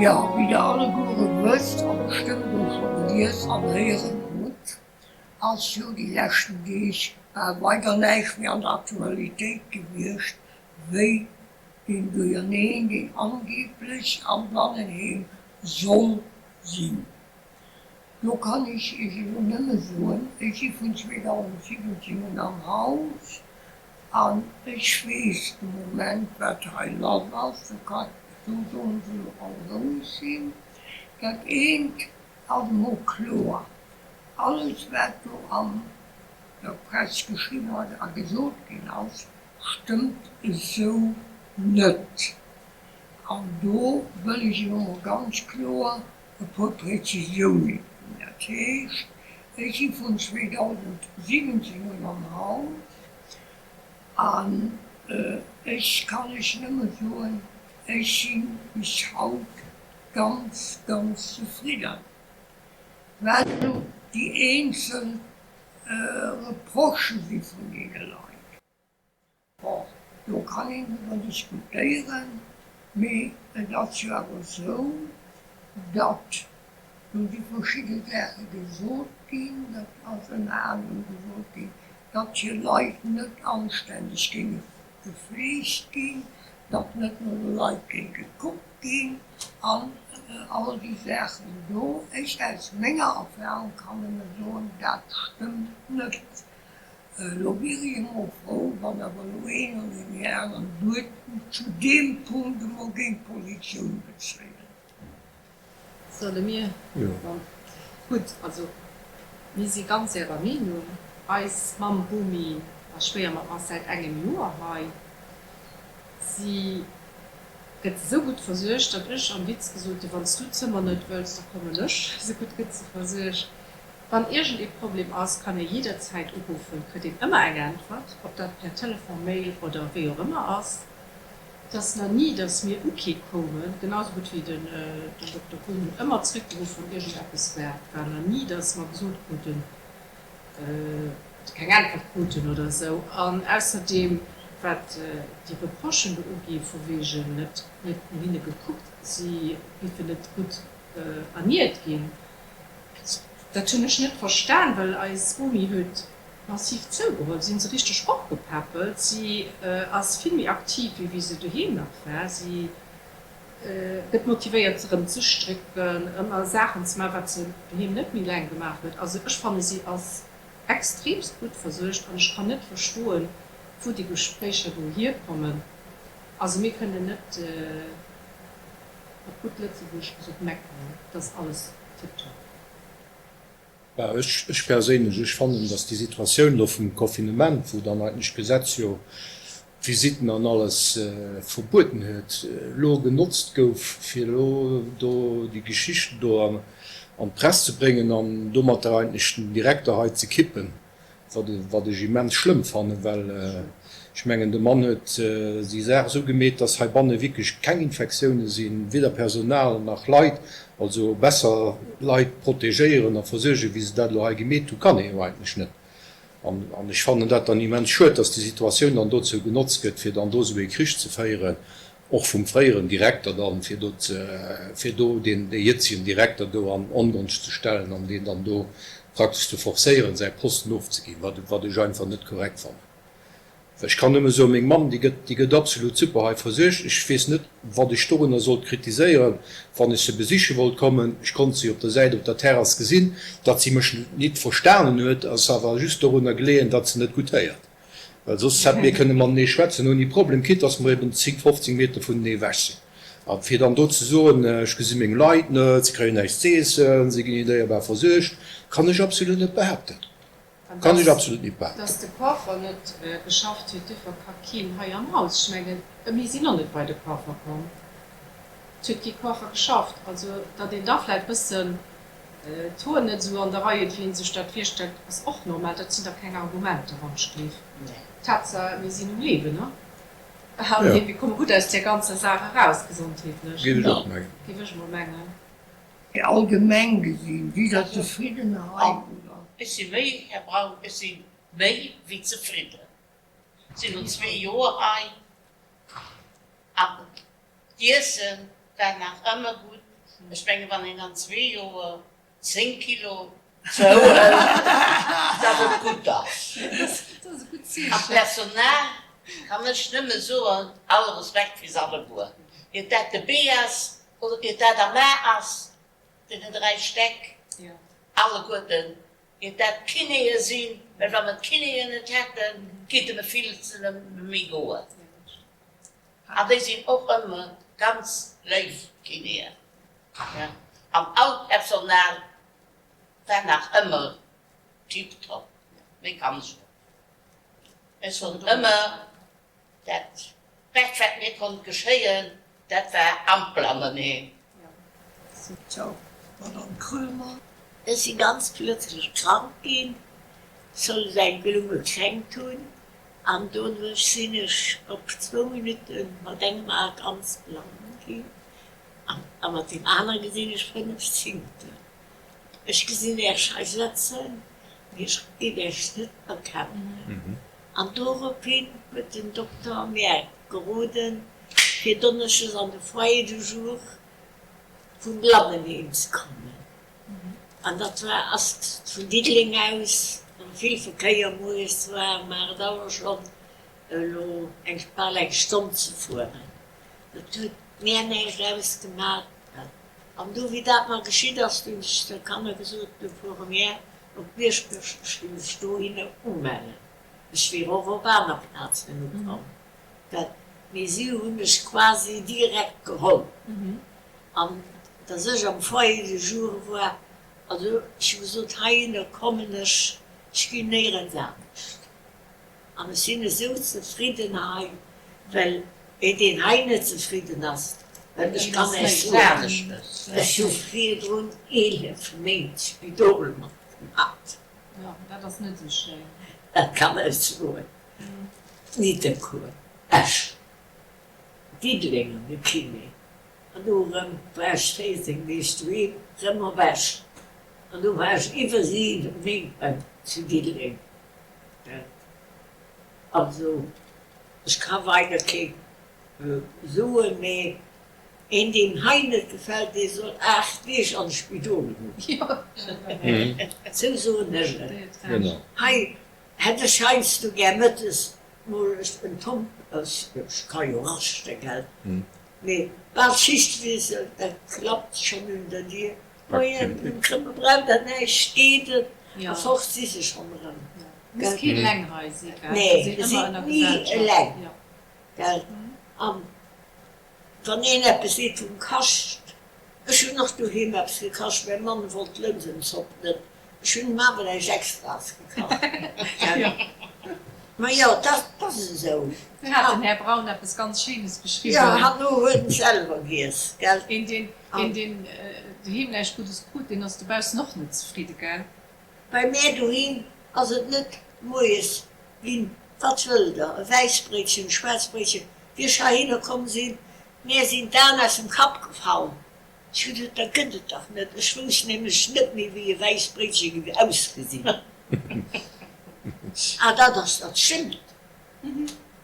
Jo, wéi der alleguere wësst a bestëmmt och scho gelies an héieren hutt, ass jo déi leschten Deeg bal weider näischt méi an der Aktualitéit gewiescht wéi deen Duerjerneen, deen angeblech am Blannenheem soll sinn. Do kann ech Iech elo nëmme soen, ech si vun 2017 un am Haus an ech weess de Moment, wat hei lass ass. Do ka, do sollen se elo all roueg sinn. Dat eent ass emol kloer, Alles wat do an der Press geschriwwen ass a gesot ginn ass, stëmmt esou net. An do wëll ech elo mol ganz kloer e puer Präzisioune ginn. Dat heescht, ech si vun 2017 un am Haus an ech kann lech nëmme soen, ech si bis haut ganz, ganz zefridden. Wat elo déi eenzel Reprochë si vun deene Leit, Bon, do kann een driwwer diskutéieren, mee et ass jo awer esou, datt do si verschidde Saache gesot ginn, dat ass ënner anerem gesot ginn, datt hir Leit net anstänneg géinge gefleegt ginn, datt net no de Leit géing gekuckt ginn an all déi Saachen do. Ech aus menger Erfahrung kann nëmme soen, dat stëmmt net. Elo wier ech emol frou, wann awer elo een oder déi aner duer zu deem Punkt emol géing Positioun bezéien. Solle mir? Jo. Gutt, also mir si ganz Ärer Meenung. Eis Mamm Bomi a Schwéiermamm ass säit engem Joer hei. Si gëtt esou gutt versuergt, datt ech am Witz gesot hunn, Wann s du d'Zëmmer net wëlls, da kommen ech. Esou gutt gëtt se versuergt. Wann iergend ee Problem ass, kann ee jidderzäit uruffen, kritt een ëmmer eng Äntwert, ob dat per Telefon, Mail oder wéi och ëmmer ass. Et ass nach ni, dass mir ukee koumen, genau sou gutt wéi den Dokter Kuhn hunn ëmmer zréckgeruff, wann iergend eppes war. Et war nach ni, dass mer gesot kruten, keng Äntwert kruten oder esou. An ausserdeem, wat déi Reprochen do ugi vu wegen net no hinne gekuckt, si géifen net gutt erniert ginn, Dat hunn ech net verstan, well eis Bomi huet massiv zougeholl. Si hunn se richteg opgepäppelt. Si ass vill méi aktiv wéi wéi se doheem nach war. Si gëtt motivéiert erëm ze strécken, ëmmer Saachen ze maachen, wat se doheem net méi laang gemaach huet. Also ech fanne si ass extremst gutt versuergt an ech kann net verstoen, wou déi Gespréicher do hierkommen. Also mir kënnen net. Op gutt Lëtzebuergesch gesot meckeren, et ass alles tiptop. Bah, ech, ech perséinlech, ech fannen, datt déi Situatioun do vum Confinement, wou dann eigentlech d'Gesetz jo d'Visitten an alles verbueden huet, elo genotzt gouf, fir elo do déi Geschichten do an d'Press ze bréngen an domatter eigentlech den Direkter hei ze kippen. Wat ech immens schlëmm fannen, well ech mengen, de Mann huet déi Saach esou gemeet, dass heibanne wierklech keng Infektioune sinn, weder Personal nach Leit. Also besser Leit protegéieren a versuergen, wéi se dat elo hei gemeet hunn, kann ee jo eigentlech net. An ech fannen dat dann immens schued, dass déi Situatioun dann dozou genotzt gëtt, fir dann do esou ee Krich ze féieren, och vum fréieren Direkter dann, fir do ze, fir do deen dee jëtzegen Direkter do an Ongonscht ze stellen an deen dann do praktesch ze forcéieren, säi Posten ofzeginn, wat, wat ech einfach net korrekt fannen. Ech kann nëmme soen, meng Mamm, déi gëtt, déi gëtt absolut super hei versuergt. Ech weess net, wat ech dorunner sollt kritiséieren, wann ech se besiche wollt kommen. Ech konnt se op der Säit op der Terrass gesinn. Datt si mech nit verstanen huet, ass awer just dorunner geleeën, datt se net gutt héiert. Well soss hätte mir kënne matenee schwätzen ouni Problem, quitte dass mer eben 10, 15 Meter vunenee ewech sinn. A fir dann do ze soen, ech gesi meng Leit net, se kréien näischt z'eessen, se ginn net éierbar versuergt, kann ech absolut net behaapten. An Kann ech absolut net behaapten. dass de Coiffer net geschafft huet, duerfir ka keen hei am Haus. Ech mengen, mir sinn och net bei de Coiffer komm. Et huet kee Coiffer geschafft. Also, datt een da vläicht bëssen d'Hoer net esou an der Rei huet, wéi ee sech dat virstellt, ass och normal. Dat sinn da keng Argumenter, wann ech gleef. Tatsaach, mir sinn um Liewen, ne? A mir komme gutt aus där ganzer Saach eraus, gesondheetlech, Géif ech och mengen. géif ech emol mengen. Mee allgemeng gesinn, sidd Der zefridden hei, oder? Ech si méi, Här Braun, ech si méi wéi zefridden. Sinn elo zwee Joer hei an d'Iessen war nach ëmmer gutt. Ech mengen, wann een an zwee Joer 10 Kilo zouhëlt, datt et gutt ass. An d'Personal kann ech nëmme soen, alle Respekt fir se alleguer, iert dat de B ass oder iert dat am A ass, deenen 3 Stäck, alleguerten, iert dat d'Kinéë sinn, well wa mer d'Kinéen net hätten, kéinte mer vill méi goen. An déi sinn och ëmmer ganz léif, d'Kinéen. An all d'Personal war nach ëmmer tiptop. Méi kann ech net. Ech soen ëmmer, dat Bescht wat mir konnt geschéien, dat war am Blandenheem. Sou, Madame Krömer. Ech si ganz plötzlech krank ginn, soll et eng Lunge kränkt hunn, an doduerch sinn ech op zwou Minutte mat engem A ganz blann ginn. A mat deem anere gesinn ech 5 Zingten. Ech gesinn Äech hei sëtzen, mee ech géif Äech net erkennen. An dorophin huet den Dokter mär geroden, fir donneschdes an de Foyer de jour vum Blannenheem ze kommen. An dat war, ass vun Diddeleng aus, wann vill Verkéier moies war, um 8 Auer schonn, elo eng bal eng Stonn ze fueren. Et huet mär näischt ausgemat. An du, wéi dat mer geschitt ass, du hunn ech de Kanner gesot, du fuere mär op Wiersbierg, ech géing mech dohinner umellen. Ech wier och op aner Plazen ukomm, dat, mee si hu mech quasi direkt geholl. An datt ech am Foyer de jour war, also ech hu gesot, heihinner kommen ech, ech ginn néierens anescht. An ech sinn esou zefridden hei, well een, deen hei net zefridden ass, well ech kann Iech soen, ech hu virdrun 11 Méint Spidol matgemat. Dat kann ech soen. Nidderkuer, Esch, Diddeleng an de Kiné, an do erëm war ech 14 Deeg doheem, erëm op Esch, an do war ech iwwer 7 Méint beim zu Diddeleng. Also, ech ka weider kee soen, mee een deem hei net gefält, dee soll 8 Deeg an de Spidol goen. Sou soen ech et. Hei hätt ech heiansdo gär mëttes mol en Tomp, ech ka jo raschten, gell, mee bal Schichtwiessel, dat klappt schonn un der Dier. Moien, dem Krëmmel braucht der näischt, geet et a fort si se schonn erëm. Muss keen eleng hei si gell? Nee, se sinn ni eleng, gell. An wann een eppes seet vum Kascht, ech hunn och doheem eppes gekacht, mäi Mann wollt d'Lënsenzopp net, Ech hunn him awer näischt Extraes gekacht, gell? Ma jo, dat ass esou. Do hat den Här Braun eppes ganz Schéines geschriwwen. Jo, herno huet en selwer giess, gell? Een, deen, een, deen doheem näischt Guddes krut, deen ass dobaussen och net zefridde, gell? Bei mär doheem ass et net moies ginn, Wat wëllt Der, e Wäissbréitchen, e Schwaarzbréitchen? Wéi ech heihinner komm sinn, mär sinn d'Aen aus dem Kapp gefall. Ech hu gesot, Dat gëtt et dach net. Ech wousst nämlech net méi, wéi e wäisst Bréitche géif ausgesinn. Ah, dat ass, dat stëmmt,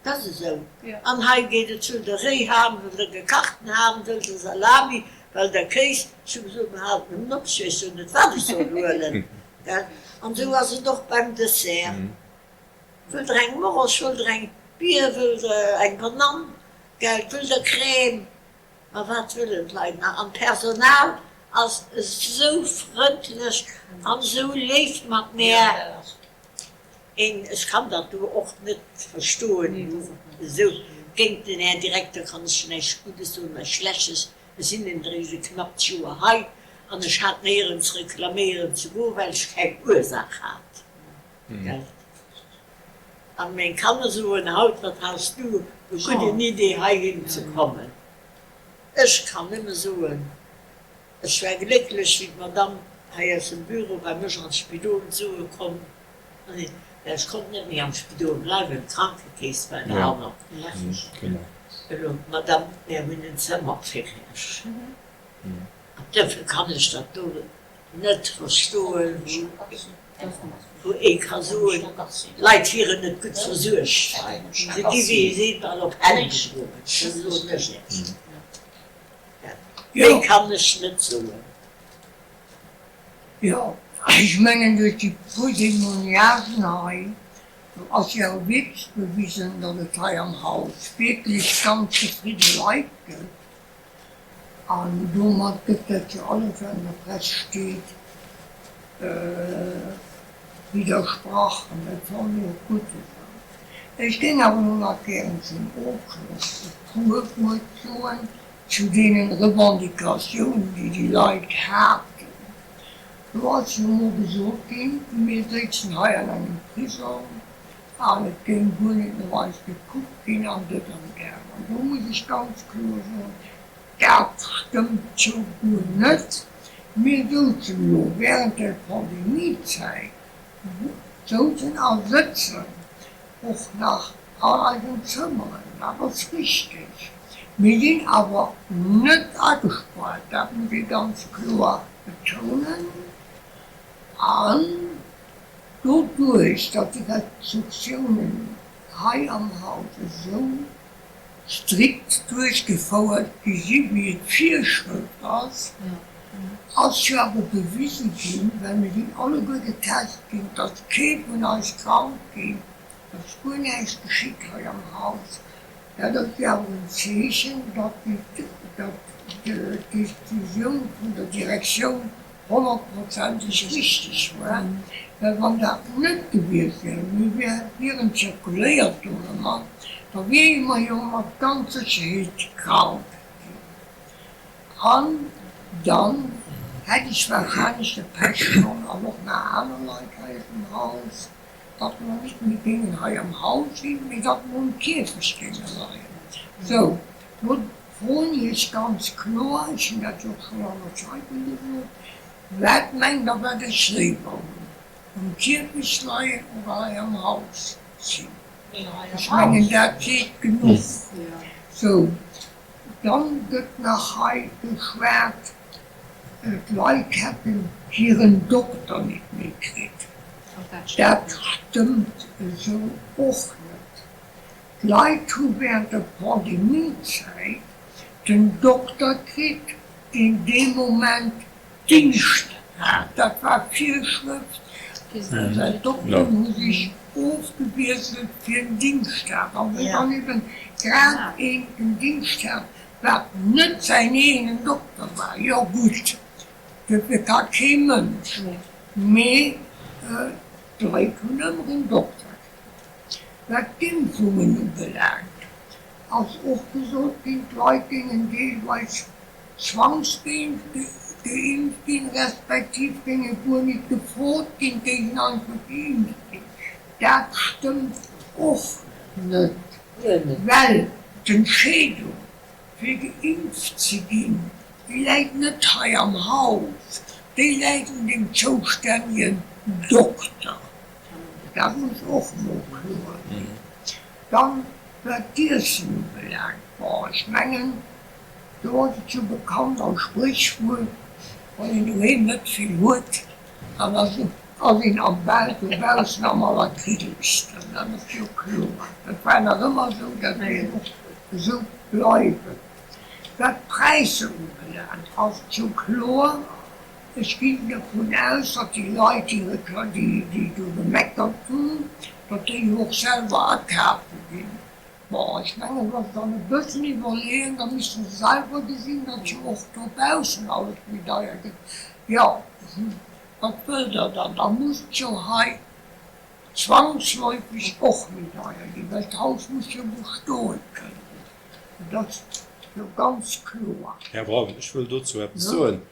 dat ass esou. An hei geet et, Wëllt Der Réiham, wëllt Der gekachten Ham, wëllt Der Salami, wëllt Der Kéis? Ech hu gesot, Mer halen nëmmen op, ech weess jo net, wat ech soll huelen. Gell? An esou ass et och beim Dessert. Wëllt Der eng Morosch, wëllt Der eng Bier, wëllt Der eng Banann, gell, wëllt Der Crème? Ma wat wëllen d'Leit nach? An d'Personal ass esou frëndlech an esou léif mat mär. Een, ech kann dat do och net verstoen, esou géint den Här Direkter kann ech näischt Guddes soen, näischt Schlechtes. Ech sinn eréischt e knappt Joer hei an ech hat néierens reklaméieren ze goen, well ech keng Ursaach hat. Gell? An meng Kanner soen haut, Wat has du e gudden Idee heihin ze kommen. Ech kann nëmme soen, ech war glécklech wéi d'Madame hei aus dem Büro bei mech an d'Spidol soe komm, well ech konnt net méi am Spidol bleiwen, d'Krankekeess war derhannert. Elo, Madame, mär hunn en Zëmmer fir Iech. An duerfir kann ech dat do net verstoen, wou ee ka soen, d'Leit wieren net gutt versuergt hei. Se gi wéi ee seet bal op Hänn gedroen. Dat soen ech Iech. Méi kann ech net soen. Jo, ech mengen duerch déi puer Témoignagen hei, do ass jo awer wierklech bewisen, datt et hei am Haus wierklech ganz zefridde Leit gëtt. An domat gëtt dat jo alles, wat an der Press steet, widdersprach. An dat fannen ech och gutt esou. Ech géing awer elo nach gären zum Ofschloss e puer Wuert soen zu deenen Revendicatiounen, déi déi Leit haten. Do ass jo emol gesot ginn, mir séizen hei an engem Prisong an et géing guer net no eis gekuckt ginn an dët an dat. An do muss ech ganz kloer soen, dat stëmmt jo guer net. Mir souzen elo während der Pandemiezäit, souzen a sëtzen och nach an eisen Zëmmeren, dat ass richteg. Mir sinn awer net agespaart, dat muss ee ganz kloer betounen. An doduerch, datt déi Restriktiounen hei am Haus esou strikt duerchgefouert gi si wéi et Virschrëft ass, ass jo awer bewise ginn, well mir sinn alleguer getest ginn, datt kee vun eis krank ginn, datt guer näischt geschitt hei am Haus. Dat ass jo awer en Zeechen, datt d'Decisioun vun der Direktioun honnertprozenteg richteg war, well wann dat net gewiescht wär, mir wieren zirkuléiert dorëmmer, da wiere mer jo mat ganz Sécherheet krank ginn. An dann hätt ech wahrscheinlech de Pech schonn, an och nach aner Leit hei aus dem Haus, datt mer net méi géingen hei am Haus sinn, mee datt mer um Kierfecht géinge leien. Sou, lo Froen Iech ganz kloer, ech hunn dat jo och schonn an der Zeitung gesot, Wat mengt Der, wat ech léiwer hunn, um Kierfecht leien oder hei am Haus sinn? Ech mengen, dat seet genuch. Sou, dann gëtt nach hei geschwat, d'Leit hätten hiren Dokter net méi kritt. Dat stëmmt esou och net. D'Leit hu während der Pandemiezäit den Dokter kritt, deen dee Moment Dingscht hat. Dat war Virschrëft, well d'Dokteren hu sech ofgewiesselt fir den Dingscht hat. An wou dann eben grad een den Dingscht hat, wat net säin eegenen Dokter war, jo gutt, duerfir ka kee Mënsch, mee d'Leit hunn ëmmer en Dokter kritt. Wat d'Impfungen ubelaangt, ass och gesot ginn, d'Leit géingen deelweis zwangsgeimpft ginn, respektiv géinge guer nit gefrot ginn, géingen einfach geimpft ginn. Dat stëmmt och net, well d'Entscheedung fir geimpft ze ginn, déi läit net hei am Haus, déi läit un dem zoustännegen Dokter. Dat muss och mol kloer ginn. Dann, wat d'Iessen ubelaangt, bon, ech mengen, do ass et jo bekannt als Spréchwuert, Wann een doheem net vill huet, dann ass een am Bal dobaussen am allerkriddelsten. Dat ass jo kloer. Dat war nach ëmmer esou, dat wäert och esou bleiwen. Wat d'Präisser ubelaangt, ass et jo kloer, Ech ginn dovun aus, datt déi Leit, déi do gemeckert hunn, datt déi jo och selwer akafe ginn. Bon, ech mengen, wa se dann e bëssen iwwerleeën, da misste se selwer gesinn, datt jo och dobaussen alles méi deier gëtt. Jo, wat wëllt Der dann? Da muss et jo hei zwangsläufig och méi deier ginn, well d'Haus muss jo bestoe kënnen. Dat ass jo ganz kloer. Här Braun, ech wëll dozou eppes soen.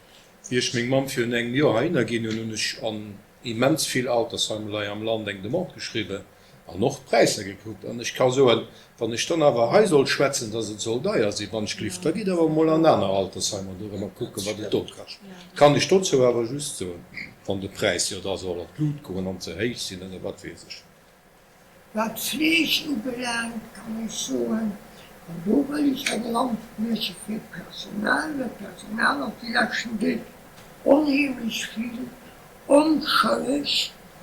Wéi ech meng Mamm virun engem Joer heihinner ginn hunn, hunn ech an immens vill Altersheimer hei am Land eng Demande geschriwwen an och d'Präisser gekuckt. An ech ka soen, wann ech dann awer hei soll schwätzen, dass et soll deier sinn, wann ech gelift, da gitt awer emol an aner Altersheimer dorëmmer kucken, wat et do kascht. Kann ech dozou awer just soen, wann de Präis jo da soll an d'Lut goen an ze héich sinn oder wat weess ech. Wat d'Fleeg ubelaangt, kann ech soen, an do wëll ech eng Lanz brieche fir d'Personal, well d'Personal ass déi leschten Deeg onheemlech vill onschëlleg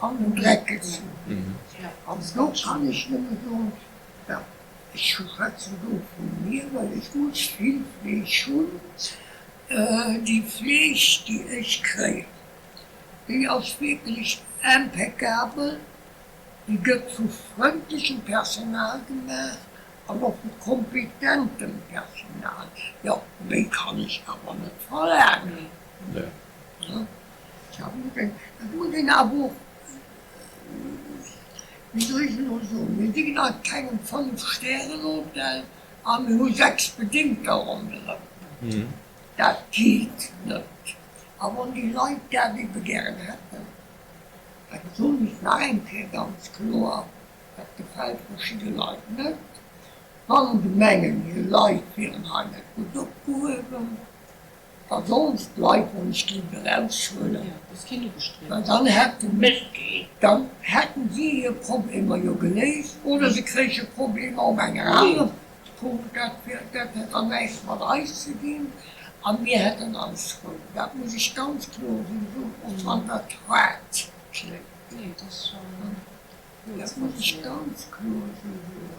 an den Dreck gezu ginn. An do kann ech nëmme soen, ech schwätzen do vu mir, well ech muss vill Fleeg hunn. Déi Fleeg, déi ech kréien, déi ass wierklech impeccabel. Déi gëtt vu frëndlechem Personal gemaach an och vu kompetentem Personal. Jo, méi kann ech awer net verlaangen. Dat muss een awer och, wéi soll ech elo soen, mir sinn a kengem Fënnf-Stären-Hotel a mir hu 6 Bedéngter ronderëm. Dat geet net. A wann déi Leit dat ebe gären hätten, dat soen ech nach eng Kéier ganz kloer, dat gefält verschidde Leit net, wann se mengen, hir Leit wieren hei net gutt opgehuewen, da sollen se d'Leit wann ech géif eraushuelen, well dann hätten, dann hätten si hir Problemer jo geléist oder se kréiche Problemer op enger anerer Punkt. Dat wär, dat hätt dann näischt mat eis ze dinn a mir hätten eis Rou. Dat muss ech ganz kloer esou soen, och wann dat haart kléngt. Dat muss ech ganz kloer esou soen.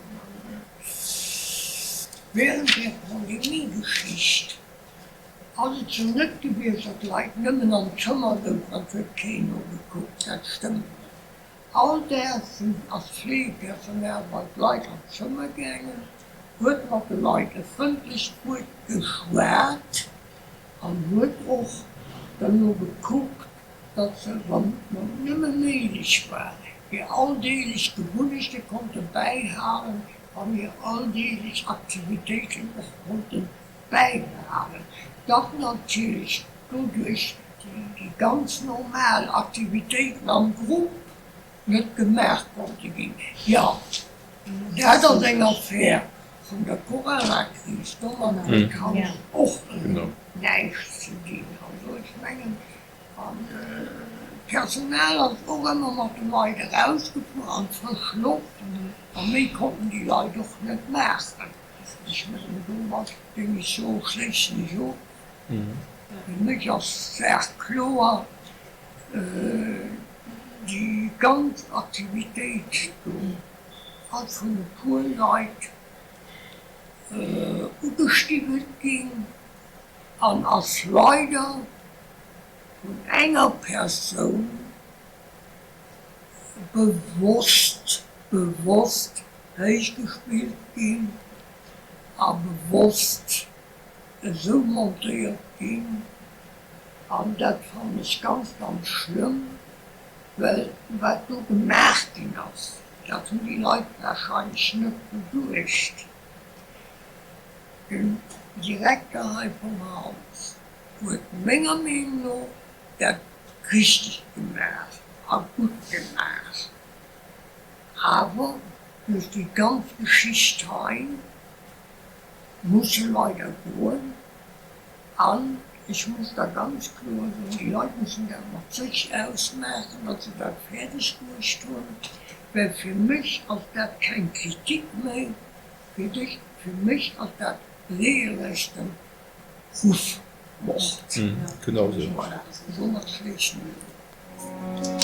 Während där Pandemie-Geschicht ass et jo net gewiescht, datt d'Leit nëmmen am Zëmmer souzen an et huet keen nogekuckt. Dat stëmmt net. All Dag sinn ass d'Fleegepersonal bei d'Leit an d'Zëmmer gaangen, huet mat de Leit e frëndlecht Wuert geschwat an huet och derno gekuckt, datt se, wann et nëmme méiglech war, hir alldeeglech Gewunnechte konnte bäihalen an hir alldeeglech Aktivitéiten och konnte bäibehalen. Datt natierlech doduerch déi ganz normal Aktivitéiten am Grupp net gemaach konnte ginn, jo, dat ass eng Affär vun der Coronakris, domat huet d'Haus och elo näischt ze dinn. Also ech mengen, An d'Personal ass och ëmmer mat de Leit erausgefuer an d'frësch Loft, a méi konnten déi Leit och net maachen. Ech mengen, domat géing ech soen, schléissen ech of. Fir mech ass d'Saach kloer, Déi ganz Aktivitéit do ass vun e puer Leit ugestiwwelt ginn. An ass leider vun enger Persoun bewosst, bewosst héichgespillt ginn a bewosst esou montéiert ginn. An dat fannen ech ganz, ganz schlëmm, well wat do gemaach ginn ass, dat hunn déi Leit wahrscheinlech net beduecht. Den Direkter hei vum Haus huet menger Meenung no dat richteg gemaach a gutt gemaach. Awer duerch déi ganz Geschicht hei muss e leider goen. An ech muss da ganz kloer soen, déi Leit mussen dat mat sech ausmaachen, datt se dat fäerdeg bruecht hunn, well fir mech ass dat keng Kritik méi, Fir dech, fir mech ass dat regelrechten Rufmord. Genau sou. Voilà, domat schléissen ech of.